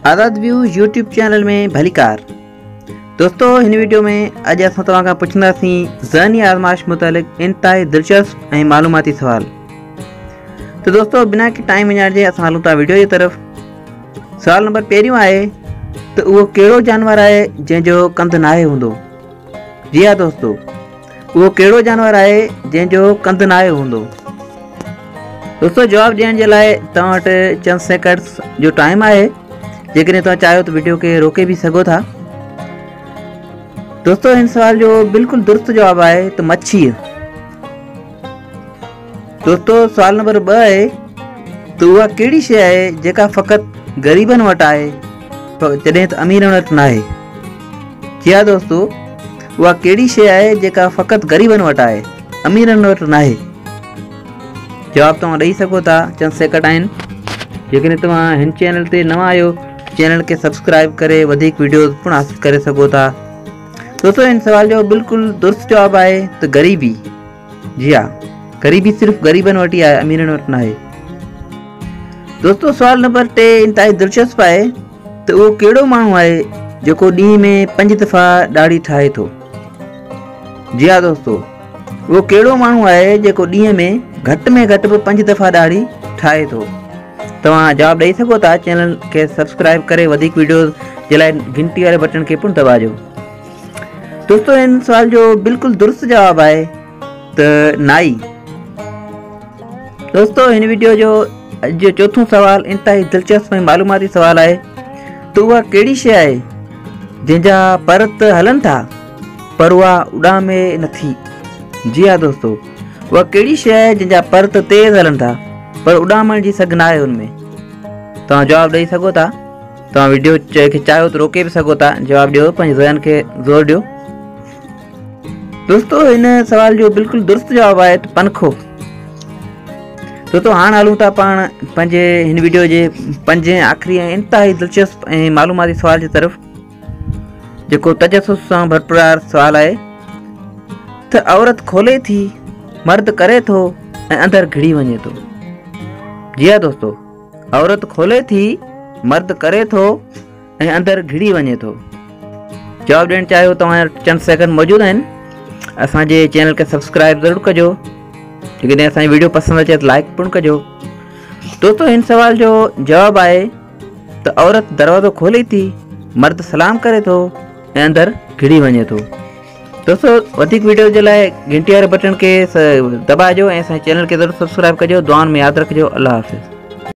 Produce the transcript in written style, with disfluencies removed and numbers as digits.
آزاد ويو YouTube channel ۾ ڀليڪار دوستو هن ويڊيو ۾ اڄ اسان توهان کان پڇنداسين ذهني آزمائش متعلق انتهائي دلچسپ ۽ معلوماتي سوال. ته دوستو بنا ڪنهن ٽائيم وڃائڻ جي اسان هلون ٿا ويڊيو جي طرف. سوال نمبر پهريون آهي ته اهو ڪهڙو جانور آهي جنهن جو ڪنڌ ناهي هوندو؟ جي ها دوستو اهو ڪهڙو جانور آهي جنهن جو ڪنڌ ناهي هوندو؟ دوستو جواب ڏيڻ جي لاء توهان وٽ چند سيڪنڊس جو ٽائيم آهي، جيڪڏهن توهان چاهيو ته ويڊيو کي روڪي به سگهو ٿا. دوستو هن سوال جو بلڪل درست جواب آهي ته مڇي. دوستو سوال نمبر 2 آهي ته اها ڪهڙي شيء آهي جيڪا فقط غريبن وٽ آهي جڏهن ته اميرن وٽ ناهي؟ جي ها دوستو اها ڪهڙي شيء آهي جيڪا فقط غريبن وٽ آهي اميرن وٽ ناهي؟ جواب توهان ڏئي سگهو ٿا، چند سيڪنڊ آهن. جيڪڏهن توهان هن چينل تي نوان آهيو چينل کي سبسڪرائب ڪري وڌيڪ ويڊيوز پڻ حاصل ڪري سگهو ٿا. دوستو هن سوال جو بلڪل درست جواب آهي ته غريبي. جي ها غريبي صرف غريبن وٽ ئي آهي اميرن وٽ ناهي. دوستو سوال نمبر 3 انتهائي دلچسپ آهي ته اهو ڪهڙو ماڻهو آهي جيڪو ڏينهن ۾ 5 دفعا ڏاڙهي ٺاهي ٿو؟ جي ها دوستو اهو ڪهڙو ماڻهو آهي جيڪو ڏينهن ۾ گهٽ ۾ گهٽ به 5 دفعا ڏاڙهي ٺاهي ٿو؟ توهان جواب ڏئي سگهو ٿا. چينل کي سبسڪرائب ڪري وڌيڪ ويڊيوز جي لاء گهنٽي واري بٽڻ کي پڻ دٻاجو. دوستو هن سوال جو بلڪل درست جواب آهي ته نائي. دوستو هن ويڊيو جو اڄ جو چوٿون سوال انتهائي دلچسپ ۽ معلوماتي سوال آهي ته اها ڪهڙي شيء آهي جنهن جا پر ته هلن ٿا پر اها اڏامي نٿي؟ جي ها دوستو اها ڪهڙي شيء آهي جنهن جا پر ته تيز هلن ٿا پر اڏامڻ جي سگهه ناهي ان ۾؟ توهان جواب ڏئي سگهو ٿا. توهان ويڊيو کي چاهيو ته روڪي به سگهو ٿا. جواب ڏيو، پنهنجي ذهن کي زور ڏيو. دوستو هن سوال جو بلڪل درست جواب آهي ته پنکو. دوستو هاڻ هلون ٿا پاڻ پنهنجي هن ويڊيو جي پنجين آخري ۽ انتهائي دلچسپ ۽ معلوماتي سوال جي طرف، جيڪو تجسس سان ڀرپور سوال آهي ته عورت کولي ٿي، مرد ڪري ٿو ۽ اندر گهڙي وڃي ٿو. جي ها دوستو عورت کولي ٿي، مرد ڪري ٿو ۽ اندر گهڙي وڃي ٿو. جواب ڏيڻ چاهيو توهان وٽ چند سيڪنڊ موجود آهن. اسان جي چينل کي سبسڪرائب ضرور ڪجو. جيڪڏهن اسان جي ويڊيو پسند اچي ته لائڪ پڻ ڪجو. دوستو هن سوال جو جواب آهي ته عورت دروازو کولي ٿي، مرد سلام ڪري ٿو ۽ اندر گهڙي وڃي ٿو. دوستو وڌيڪ ويڊيو جي لاء گهنٽي واري بٽڻ کي دٻائجو ۽ اسان جي چينل کي ضرور سبسڪرائب ڪجو. دعائن ۾ ياد رکجو. الله حافظ.